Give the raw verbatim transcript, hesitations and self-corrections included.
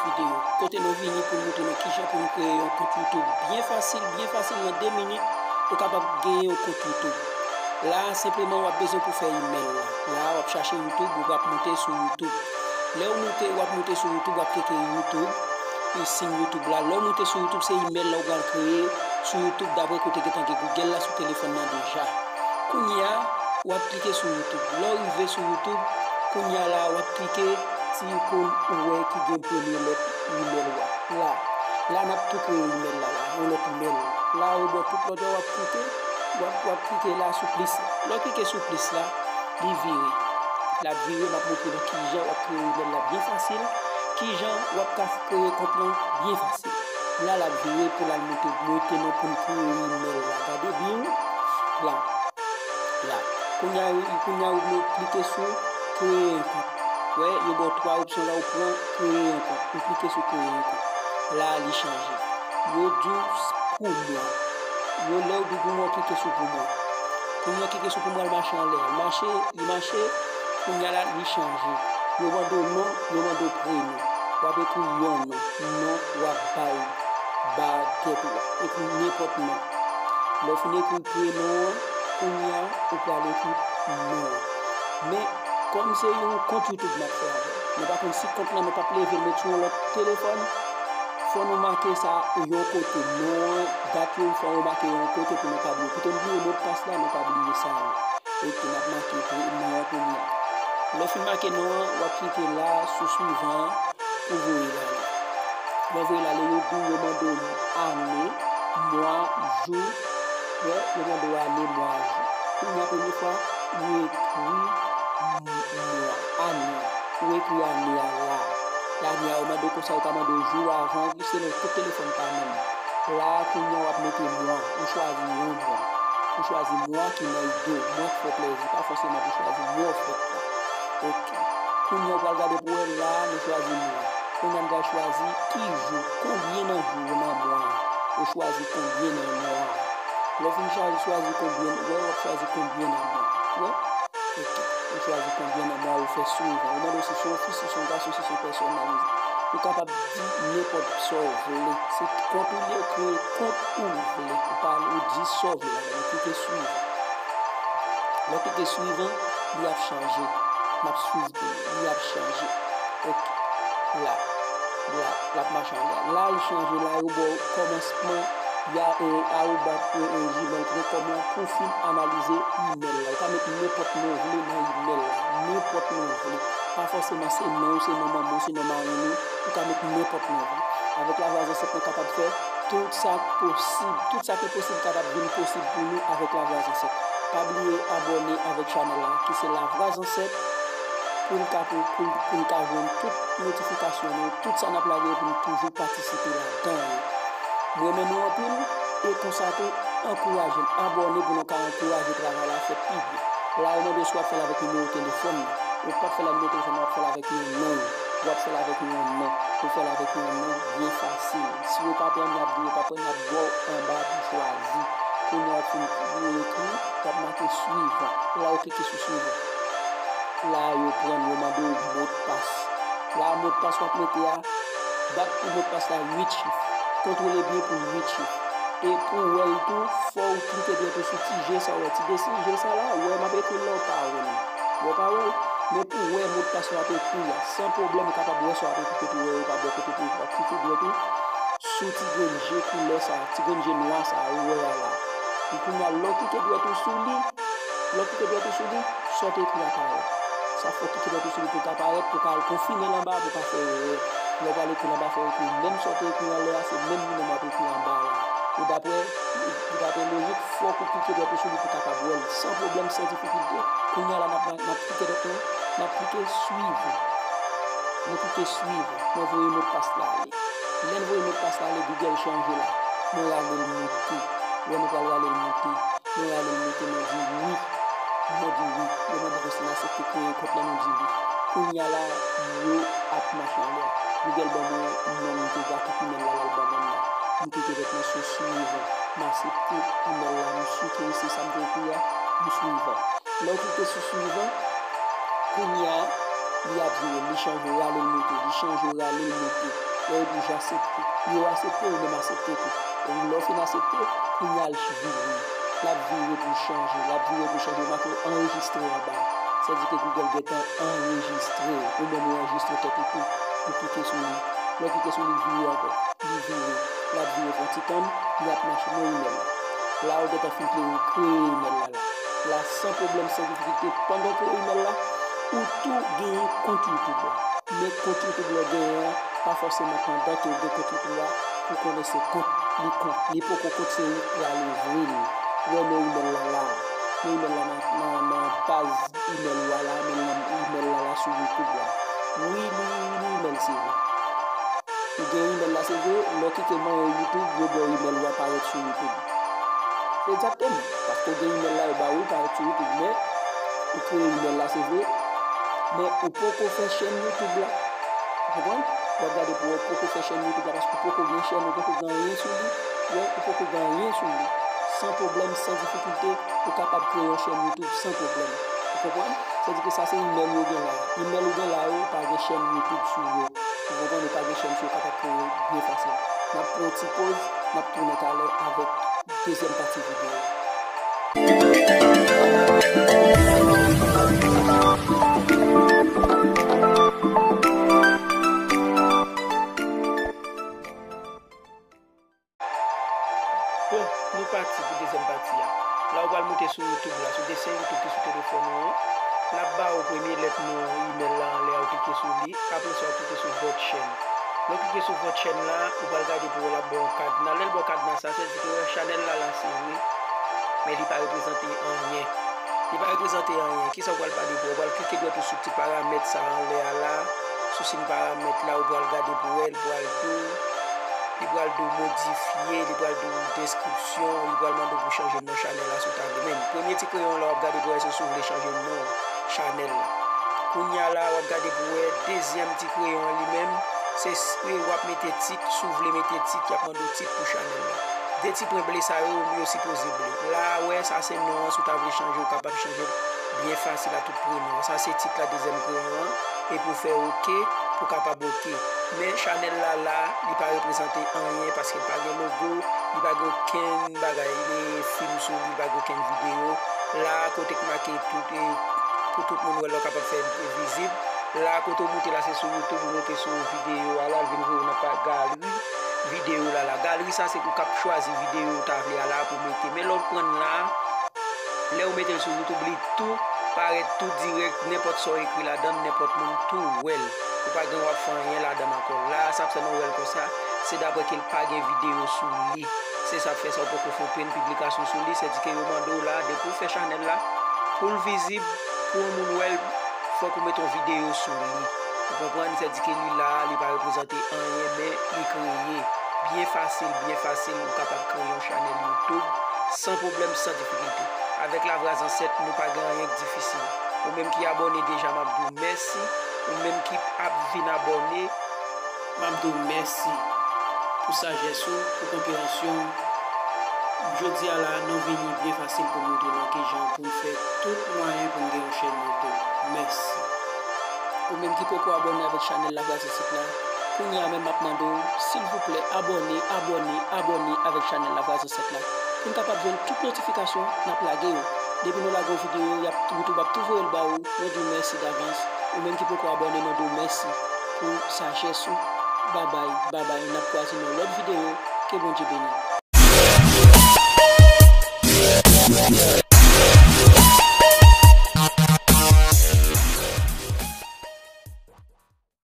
videyo kote nou vini pou n montre nou kijan pou n kreye yon kont YouTube byen fasil, byen fasil, nan de minit, ou kapab genyen yon kont YouTube. La a, senpleman w ap bezwen pou fè imèl la. La a, w ap chache YouTube, ou ap monte sou YouTube. Lè w monte, w ap monte sou YouTube, w ap klike YouTube, e siy YouTube la. Lè w monte sou YouTube, se imèl la ou pral kreye sou YouTube dapre ke w te gentan gen Google la sou telefòn nan deja. Kounye a, w ap klike sou YouTube. Lè w rive sou YouTube, kounye a la, w ap klike ti ikòn ou wè ki gen premye lèt imèl ou a. La, la n ap tou kreye imèl la, la, yon lòt imèl. La, ou bò tout lòt, w ap klike, w ap, w ap klike la sou plis la. Lè w klike sou plis la, li vire. L ap vire, m ap montre nou kijan w ap kreye imèl la byen fasil, kijan w ap ka kreye kont lan byen fasil. La, l ap vire pou l al monte, monte nou pou n kreye imèl la. Gade byen, la. La. Kounye a, kounye a, ou klike sou kreye yon kont. Wè, yo ba w twa opsyon la, ou pran kreye yon kont. Ou klike sou kreye yon kont. La, li chanje. Yo di w s- pou mwa. Yo, lè yo di w pou mwa, ou klike sou pou mwa. Kounye a, klike sou pou mwa, l mache anlè. L mache, li mache. Kounye a la, li chanje. Yo mande w non, yo mande w prenon. W ap ekri yon non. Non, w ap bay ba tèt ou a. Ekri nenpòt non. Lè w fin ekri prenon an, kounye a, ou pral ekri non an. Men, kòm se yon kont YouTube n ap fè avè l, nou pa konn si kont lan nou p ap leve l met sou yon lòt telefòn, fò nou make sa yon kote. Non an, dat yo, fò nou make yon kote pou nou pa bliye. Kite m bliye modpas la, nou pa bliye sa yo. Oke, n ap make pou non an kounye a. Lè w fin make non an, w ap klike la sou swivan an pou voye l ale. Lè w voye l ale, yo di w yo mande w ane, mwa, jou, wè, yo mande w ane, mwa, jou. Kounye a, premye fwa, ou ekri m- mwa, ane a. Ou ekri ane a la. Ane a, yo mande w konsa, yo ka mande w jou avan, selon tout telefòn pa menm. La a, kounye a, w ap mete mwa. Ou chwazi yon mwa. Ou chwazi mwa ki nan ide w, mwa ki fè w plèzi. Pa fòseman pou chwazi mwa w fèt la. Oke. Kounye a, ou pral gade pou wè la a, nou chwazi mwa. Kounye a, n pral chwazi ki jou, konbyen nan jou yo nan mwa a. Ou chwazi konbyen nan mwa a. Lè w fin chwazi, chwazi konbyen, wè, w ap chwazi konbyen nan mwa a. Wè? Oke. Ou chwazi konbyen nan mwa, ou fè swivan. Yo mande w si se yon fi, si se yon gason, si se yon pèsonalize. Ou kapab di nenpòt sa w vle. Se kont ou li ye, ou kreye kont ou vle. Ou pa, ou di sa w vle ladan l. Ou klike swivan. Lè w klike swivan, li ap chanje. M ap swiv pou li. Li ap chanje. Oke. La. La. L ap mache anlè. La, l chanje. La, yo ba w kòmansman. Ya, e, arobase, e, e, gmail pwen kòm la pou w fin analize imèl la. Ou ka met nenpòt non w vle nan imèl la. Nenpòt non w vle. Pa fòseman se non w, se non manman w, se non marenn ou. Ou ka met nenpòt non w vle. Avèk lavwa zansèt, nou kapab fè tout sa k posib. Tout sa k enposib kapab vin posib pou nou avèk lavwa zansèt. Pa bliye abòne avèk chanèl la, ki se Lavwa Zansèt, pou n ka, pou, pou, pou n ka jwenn tout notifikasyon nou, tout sa n ap lage yo pou n toujou patisipe ladan yo. M renmen nou anpil, e konsa tou, ankouraje n, abòne pou nou ka ankouraje travay la fè pi byen. La, yo mande w si w ap fè l avèk nimewo telefòn nan. Ou p ap fè l ak nimewo telefòn nan, w ap fè l avèk yon non. W ap fè l avèk yon non. Ou fè l avèk yon non byen fasil. Si yo pa pran, y ap di yo pa pran, y ap ba w anba pou chwazi. Kounye a w ap fin ekri, w ap make swivan. La, ou klike sou swivan. La, yo pran, yo mande w modpas. La, modpas w ap mete a, bat pou modpas la uit chif. Kontwole byen pou uit chif. E pou w wè l tou, fò w klike dwèt ou sou ti je sa w wè, ti desen je sa la, ou wè m ap ekri l la, ou pa wè l. Ou pa wè l? Men pou w wè modpas w ap ekri a, san pwoblèm, ou kapab wè sa w ap ekri kote w wè yo pa bò kote pou w klike dwèt ou sou ti grenn je koulè sa, ti grenn je nwa sa ou wè a la. Epi kounye a, lè w klike dwèt ou sou li, lè w klike dwèt ou sou li, sa w te ekri a parèt. Sa fò w klike dwèt ou sou li pou l ka parèt, pou w ka al konfime l anba, pou w pa fè erè. Lè w pral ekri l anba, fò w ekri menm sa w te ekri anlè a, se menm li menm w ap ekri anba la. E dapre, e dapre lojik, fòk ou klike dwèt ou sou li pou w kapab wè l san pwoblèm, san difikilte. Kounye a la, n ap, n ap klike dwèt nou, n ap klike swivan. Nou klike swivan. Mwen voye modpas la ale. Lè n voye modpas la ale, Google chanje la. Nou rale l moute. Wè, nou pral rale l moute. Nou rale l moute, nou di wi. Nou di wi. Yo mande nou si n aksepte kreye kont lan, nou di wi. Kounye a la, yo ap mache anlè. Google ban mwen non m te vle, tout imèl la, l al ban moun nan. M klike dwèt mwen sou swivan. M aksepte imèl la, m swete se sa m te ekri a, m swivan. Lè w klike sou swivan, kounye a, li ap vire, li chanje, w rale l moute, li chanje, w rale l moute. Lè yo di w j'accepte, yo aksepte, ou menm aksepte tou. Epi lè w fin aksepte, kounye a l vire. L ap vire pou l chanje, l ap vire pou l chanje, make anrejistre anba. Sèdike Google gentan anrejistre w, ou menm ou anrejistre tèt ou tou, ou klike sou li. Lè w klike sou li, l vire ankò. Li vire, l ap vire pou yon ti tan, li ap mache nan imèl la. La ou gentan fin kreye, kreye imèl la la. La, san pwoblèm, san difikilte, pandan w kreye imèl la, ou tou genyen kont YouTube la. Men kont YouTube la w genyen an pa fòseman pandan ke w gen kont YouTube la pou konnen se kont, li kont. Li poko kont, se ou k pral ouvri l. Wè, men imèl la la. Men imèl la nan, nan, nan baz imèl ou a la, men nan imèl la la sou YouTube la. Wi, li, li imèl, se vre. Ou gen imèl la, se vre, lè w klike manyen YouTube, yo ba w imèl ou a parèt sou YouTube. Se egzakteman, paske w gen imèl la, yo ba ou l parèt sou YouTube, men ou kreye imèl la, se vre, men ou poko fè chèn YouTube la. Ou konprann? W ap gade pou wè ou poko fè chèn YouTube la, paske ou poko gen chèn, ou poko gen anyen sou li. Wè, ou poko gen anyen sou li. San pwoblèm, san difikilte, ou kapab kreye yon chèn YouTube san pwoblèm. Ou konprann? Sèdike sa se imèl yo gen la. Imèl ou gen la yo, pa gen chèn YouTube sou yo. Ou konprann, ou pa gen chèn sou yo, kapab kreye byen fasil. N ap pran yon ti poz, n ap tounen talè avèk dezyèm pati videyo a. Bon, nou pati pou dezyèm pati a. La ou pral moute sou YouTube la, sou desyen YouTube ki sou telefòn ou an. L ap ba ou premye lèt non imèl la anlè a, ou klike sou li. Apre sa, ou klike sou Votre chaîne. Lè w klike sou Votre chaîne la, ou pral gade pou wè l ap ba w kadna. Lè l ba w kadna sa, sèdike wè chanèl la la se vre, men li pa reprezante anyen. Li pa reprezante anyen. Kisa w pral gade pou wè? Ou pral klike dwèt ou sou ti paramèt sa anlè a la, sou siy paramèt la, ou pral gade pou wè, li pral di w, li pral di w modifye, li pral di w deskripsyon, li pral mande w pou chanje non chanèl la si w ta vle. Men, premye ti kreyon la w ap gade pou wè se si w vle chanje non chanèl la. Kounye a la, w ap gade pou wè dezyèm ti kreyon an li menm, se s-, w ap mete tit, si w vle mete tit, y ap mande w tit pou chanèl la. De ti pwen ble sa yo, yo sipoze ble. La a, wè, sa se non an, si w ta vle chanje, w kapab chanje l byen fasil a tout prenon. Sa se tit la, dezyèm kreyon an, epi w fè oke, pou w kapab oke. Men chanèl la, la, li pa reprezante anyen, paske l pa gen logo, li pa gen okenn bagay, li fim sou li, li pa gen okenn videyo. La, kote k make tout, e, pou tout moun wè l, lè w kapab fè l vizib. La, kote w moute la, se sou YouTube, ou moute sou videyo a la, l vin voye w nan pa galri videyo la la. Galri sa, se pou w kab chwazi videyo w ta vle a la pou w mete. Men lè w pran l la, lè w mete l sou YouTube, li tou parèt tou dirèk, nenpòt sa w ekri ladan l, nenpòt moun tou wè l. Ou pa gen w ap fè anyen ladan l ankò. La a, sa ap fè nou wè l konsa, se daprè ke l pa gen videyo sou li. Se sa k fè sa w poko fè okenn piblikasyon sou li, sèdike yo mande w la, depi w fè chanèl la, pou l vizib, pou yon moun wè l, fòk ou mete yon videyo sou li. Ou konprann? Sèdike li la a, li pa reprezante anyen, men li kreye. Byen fasil, byen fasil, ou kapab kreye yon chanèl YouTube san pwoblèm, san difikilte. Avèk lavwa zansèt, nou pa gen anyen k difisil. Ou menm ki abòne deja, m ap di w mèsi. Ou menm ki ap vin abòne, m ap di w mèsi pou sajès ou, pou konpreyansyon w. Jodi a la, nou vini byen fasil pou montre nou kijan pou n fè tout mwayen pou n gen yon chèn YouTube. Mèsi. Ou menm ki poko abòne avèk chanèl Lavwa Zansèt la, kounye a menm m ap mande w, silvouplè, abòne, abòne, abòne avèk chanèl Lavwa Zansèt la, pou n kapab jwenn tout notifikasyon n ap lage yo. Depi nou lage yon videyo, y ap, YouTube ap tou voye l ba ou. Mwen di w mèsi davans. Ou menm ki poko abòne, mwen di w mèsi pou sajès ou. Babay, babay, n ap kwaze nan lòt videyo. Ke Bondye beni w.